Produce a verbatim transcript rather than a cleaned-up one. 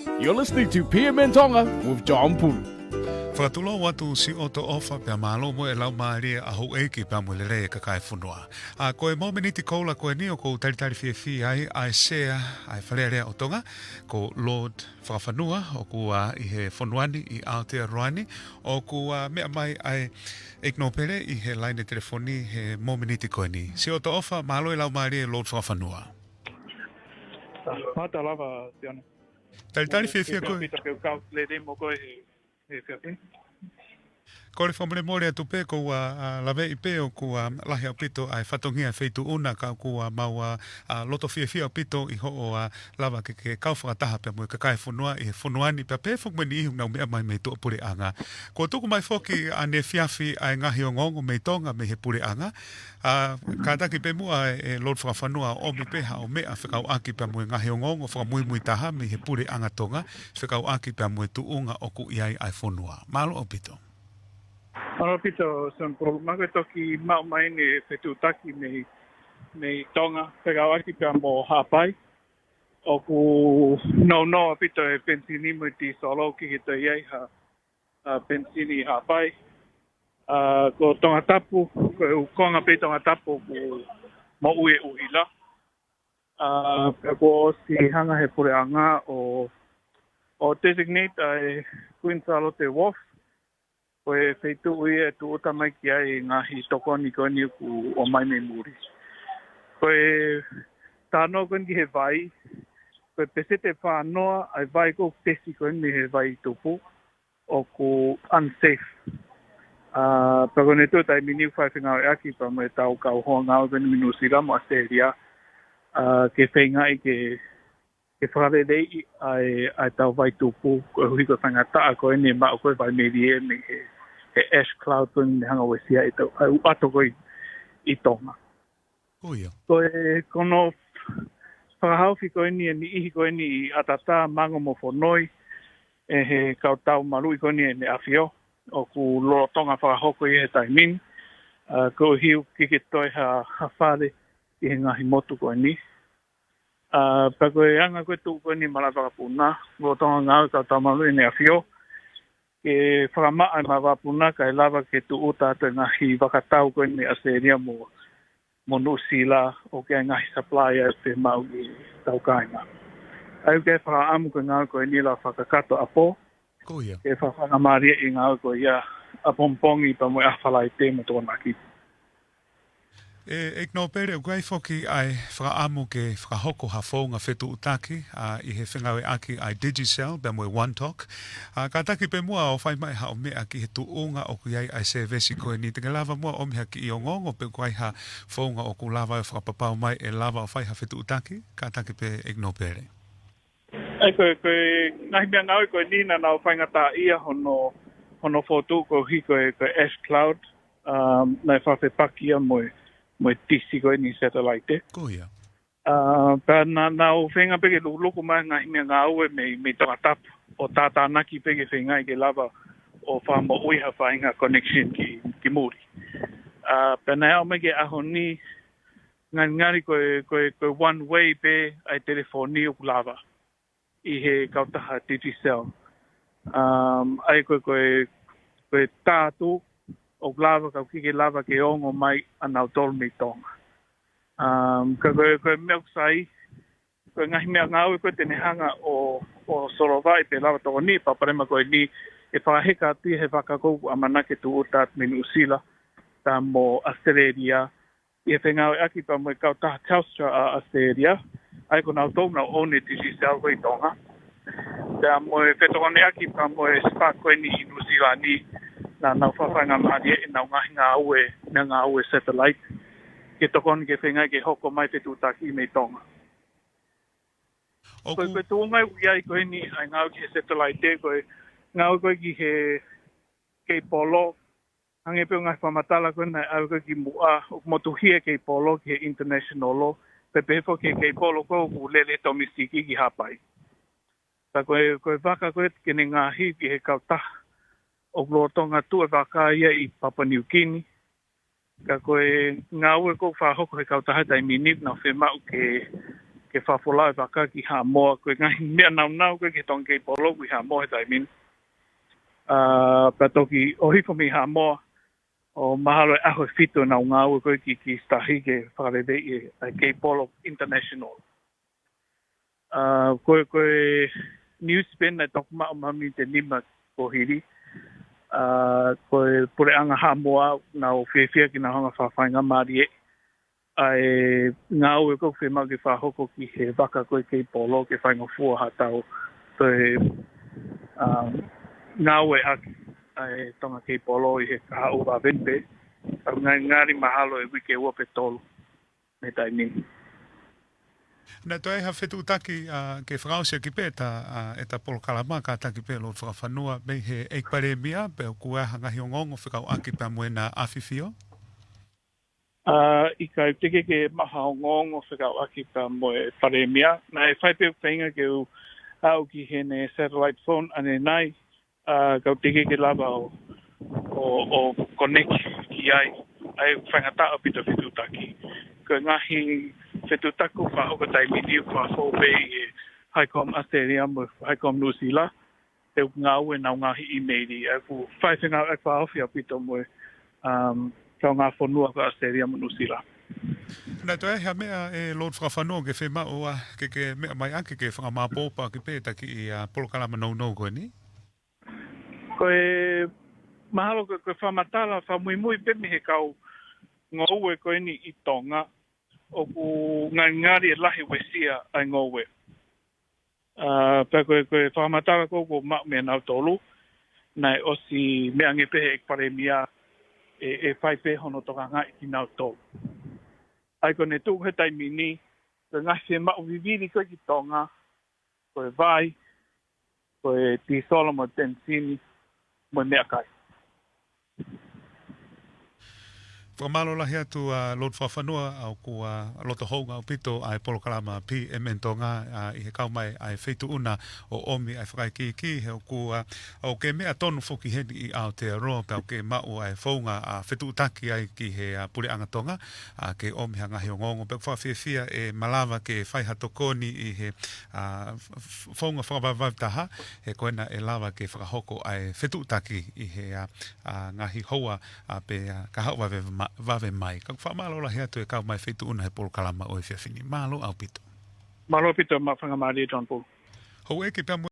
You're listening to P M N Tonga with John Pulu. Fakatulou atu Siʻotoʻofa pea mālō mo e laumālie ʻa houʻeiki pea mo e lelei e kakai e fonua. ʻA, ko e mōmeniti koula ko eni ʻoku ou talitali fiefia ai ʻa e Sea ʻa e Fale Alea ʻo Tonga, ko Lord Fakafanua, ʻoku ʻi he fonua ni ʻi Aotearoa ni, ʻoku meʻa mai ʻa e ʻEiki Nōpele ʻi he laine telefoni he mōmeniti ko eni. Siʻotoʻofa, mālō e laumālie Lord Fakafanua. Mātā lava, Sione. Talitali fiefia koe. Pita ke u kau lelei mo koe he, he fiefia. Kole fakamolemole atu pē, ʻoku ou, ʻa, ʻa, laveʻi pē ʻoku, ʻa, lahi ʻaupito ʻa e fatongia e feituʻu na, ka ʻoku, ʻa, mau, ʻa, ʻa, loto fiefia ʻaupito ʻi hoʻo, ʻa, lava ke, ke kau fakataha pea mo e kakai e fonua ʻi he fonua ni pea pehē foki mo e niʻihi ʻoku nau meʻa mai mei tuʻapuleʻanga. Kuo tuku mai foki ʻaneefiafi ʻa e ngaahi ongoongo mei Tonga mei he puleʻanga. ʻA, kātaki pē muʻa ʻe Lord Fakafanua ʻomi pē haʻo meʻa fekauʻaki pea mo e ngaahi ongoongo fakamuimui taha mei he puleʻanga Tonga, fekauʻaki pea mo e tuʻunga ʻoku ʻi ai ʻa e fonua. Mālō ʻaupito. Mālō ʻaupito, Sione Pulu. Mahalo ko e toki maʻu mai eni e fetuʻutaki mei, mei Tonga, fekauʻaki pea mo Haʻapai. ʻOku nounou ʻaupito e penisini mo e tīsolo, ʻikai ke toe ʻi ai ha, ʻa, penisini ʻi Haʻapai. ʻA, ko Tongatapu, ko e ʻū konga pē ʻi Tongatapu ʻoku moʻui e ʻuhila. ʻA, pea kuo ʻosi hanga he puleʻanga ʻo, ʻo designate ʻa e Queen Sālote Wharf ko e feituʻu ia ʻe tūʻuta mai ki ai e ngaahi tokoni ko eni ʻoku ʻomai mei muli. Ko e talanoa ko eni ki he vai, ko e peseti ʻe fā noa ʻa e vai ʻoku tesi ko eni he vai tupu ʻoku unsafe. ʻA, pea ko eni ʻoku taimi ni ʻoku fai fengāueʻaki pea mo e tau kau hoa ngāue ko eni mei Nuʻusila mo ʻAositelēlia, ʻa, ke feingaʻi ke, ke fakaleleiʻi ʻa e, ʻa e tau vai tupu, koeʻuhi ko e faingataʻa ko eni ʻe maʻu ko e vai melie mei he, he ash cloud ko eni ne hanga ʻo uesia e tau, ʻa e ʻū ʻato ko ē ʻi Tonga. Ko ia. Ko e, ko hono fakahaofi ko eni e niʻihi ko eni ʻi ʻAtatā, Mango mo Fonoi, ʻe he kau tau maluʻi ko eni ʻEne ʻAfio, ʻoku lolotonga fakahoko ia he taimi ni, ʻa, koeʻuhi ʻoku ʻikai ke toe ha, ha fale ʻi he ngaahi motu ko eni. ʻA, pea ko e anga ko ē tuʻu ko eni malaʻe vakapuna, lolotonga ngāue e kau tau maluʻi ʻEne ʻAfio ke fakamaʻa e malaʻe vakapuna kae lava ke tūʻuta atu e ngaahi vakatau ko eni mei ʻAositelēlia mo, mo Nuʻusila, ʻoku ʻi ai e ngaahi supply ʻe fiemaʻu ʻi he tau kāinga. ʻA ia ʻoku ʻi ai e fakaʻamu ko e ngāue ko eni lava fakakakato ʻapō, Ko ia. ke fakafaingamālieʻi e ngāue ko ia ʻapongipongi pea mo e ʻaho Falaite mo Tokonaki. ʻE, ʻEiki Nōpele, ʻoku ʻi ai foki ʻa e fakaʻamu ke fakahoko ha founga fetuʻutaki, ʻa, ʻi he fengāueʻaki ʻa e Digicel pea mo e OneTalk. ʻA, kātaki pē muʻa ʻo fai mai haʻo meʻa ki he tuʻunga ʻoku ʻi ai ʻa e sēvesi ko eni, te ke lava muʻa ʻomi ha kiʻi ongoongo pe ʻoku ʻi ai ha founga ʻoku lava ʻo fakapapau mai ʻe lava ʻo fai ha fetuʻutaki, kātaki pē ʻEiki Nōpele. ʻA ia ko e, ko e ngaahi meʻangāue ko eni naʻa nau faingataʻaʻia hono, hono fokotuʻu koeʻuhi ko e, ko e ash cloud, um, naʻe fakafepaki ia mo e, mo e tisi ko eni satellite. Ko ia. Uh, pea naʻa, naʻa nau feinga pē ke lukuluku mai e ngaahi meʻangāue mei, mei Tongatapu, ʻo tātānaki pē ke feingaʻi ke lava ʻo fakamoʻui ha faʻahinga connection ki, ki muli. Uh, pea naʻe aʻu mai ki he ʻaho ni, ngalingali ko e, ko e, ko e one way pē ʻa e telefoni ʻoku lava ʻi he kautaha Digicel. Um, ʻa ia ko e, ko e, ko e tā atu ʻoku lava, ka ʻoku ʻikai ke lava ke ongo mai ʻa nautolu mei Tonga. Um, ka ko e, ko e meʻa ʻoku sai, ko e ngaahi meʻangāue ko ē te ne hanga ʻo, ʻo solovaʻi pe lava tokoni e palopalema ko eni, ʻe fakaheka atu ia he vaka ko ē ʻoku ʻamanaki ke tūʻuta atu mei Nuʻusila pea mo ʻAositelēlia, ʻi he fengāueʻaki pea mo e kautaha Telstra ʻa ʻAositelēlia, ʻa ia ko nautolu naʻa nau ʻouni e Digicel ko ē ʻi Tonga. Pea mo e fetokoneʻaki pea mo e Spark ko eni ʻi Nuʻusila ni, naʻa nau fakafaingamālieʻi ʻenau ngaahi ngāue, meʻangāue satellite, ke tokoni ke feingaʻi ke hoko mai e fetuʻutaki mei Tonga. Ko e, ʻOku ko e tuʻunga ʻoku ʻi ai ko eni ʻa e ngāue ki he satellite, ko e ngāue ko ē ki he keipolo, hangē pē ko e ngaahi fakamatala ko ē naʻe ʻave ko ē kimuʻa, ʻoku motuhia e keipolo ki he international, pea pehē foki ki he keipolo ko ē ʻoku lele he Tomisiki ki Haʻapai. Ka ko e, ko e vaka ko ē ke ne ngaohi ki he kautaha ʻoku lolotonga tuʻu e vaka ia ʻi Papua Niukini. Ka ko e ngāue ko ē ʻoku fakahoko he kautaha he taimi ni, naʻa nau fiemaʻu ke, ke fakafolau e vaka ki Haʻamoa. Ko e ngaahi meʻa naunau ko ē ki he tonga kei polo ko ē ʻi Haʻamoa he taimi ni. ʻA, pea toki ʻohifo mei Haʻamoa ʻo mahalo e ʻaho ʻe fitu ʻenau ngāue ko ē ki, ki Sitahi ke fakaleleiʻi e, e kei polo international. ʻA, ko e, ko e news pen naʻe toki maʻu mami te nima ko hili. ʻA, ko e puleʻanga Haʻamoa naʻa nau fiefia ke nau hanga ʻo fakafaingamālieʻi ʻa e ngāue ko ē ʻoku fiemaʻu ke fakahoko ki he vaka ko ē kei polo ke faingofua haʻatau toe, um, ngāueʻaki ʻa e tonga kei polo ʻi he kahaʻu vaveni pē. ʻOku ngali mahalo e uike ua pe tolu mei he taimi ni. Naʻe toe ʻi ai ha fetuʻutaki, ʻa, ke fakaʻosi ʻaki pē ʻeta, ʻa, ʻeta polokalama, kātaki pē Lord Fakafanua mei he ʻEiki Palēmia, pe ʻoku ʻi ai ha ngaahi ongoongo fekauʻaki pea mo ʻena ʻafifio? ʻA, ʻikai, teʻeki ke maʻu ha ongoongo fekauʻaki pea mo e Palēmia. Naʻe fai pē ʻeku feinga ke u aʻu ki heʻene satellite phone ʻanenai, ʻa, ka ʻoku teʻeki ke lava ʻo, ʻo, ʻo connect ki ai. ʻA ia ʻoku faingataʻa ʻaupito e fetuʻutaki. Ko e ngaahi fetuʻutaki ʻoku fakahoko he taimi ni ʻoku fakahoko pē ʻi he HighCom ʻAositelēlia mo e HighCom Nuʻusila. He ʻoku ngāue ʻenau ngaahi ʻīmeili. ʻA ia ʻoku fai fengāueʻaki fakahaofi ʻaupito mo e, um, kaungāfonua ko ʻAositelēlia mo Nuʻusila. Naʻe toe ʻi ai ha meʻa ʻe Lord Fakafanua ʻoku ke fiemaʻu ʻa ke, ke meʻa mai ʻaki ke fakamāʻopoʻopo ʻaki pē ʻeta kiʻi, ʻa, polokalama nounou ko eni? Ko e mahalo ko e, ko e fakamatala fakamuimui pē mei he kau ngoue ko eni ʻi Tonga, ʻoku ngalingali e lahi uesia ʻa e ngoue. ʻA, pea ko e, ko e fakamatala ko ē ʻoku maʻu meia nautolu, naʻe ʻosi meʻa ange pē he ʻEiki Palēmia ʻe, ʻe fai pē hono tokangaʻi kinautolu. ʻA ia ko ʻene tuʻu he taimi ni, ko e ngaahi fiemaʻu vivili ko ē ki Tonga, ko e vai, ko e tīsolo mo e penisini, mo e meʻakai. Fakamālō lahi atu, ʻa, Lord Fakafanua, ʻa, ʻoku, ʻa, loto hounga ʻaupito ʻa e polokalama PMN Tonga, ʻa, ʻi he kau mai ʻa e Feituʻuna ʻo ʻomi ʻa e fakaikiiki, he ʻoku, ʻa, ʻoku ke meʻa tonu foki heni ʻi Aotearoa, pea ʻoku ke maʻu ʻa e founga, ʻa, fetuʻutaki ai ki he, ʻa, Puleʻanga Tonga, ʻa, ke ʻomi ha ngaahi ongoongo, pea ʻoku fakafiefia ʻe malava ke fai ha tokoni ʻi he, ʻa, f-, f-, founga fakavavevave taha, he ko ena ʻe lava ke fakahoko ʻa e fetuʻutaki ʻi he, ʻa, ʻa, ngaahi houa, ʻa, pe, ʻa, kahaʻu vave ma-, vave mai. Ka ʻoku fakamālō lahi atu e kau mai Feituʻuna he polokalama ʻo e efiafi ni. Mālō ʻaupito. Mālō ʻaupito, maʻu faingamālie John Paul. Houʻeiki pea mo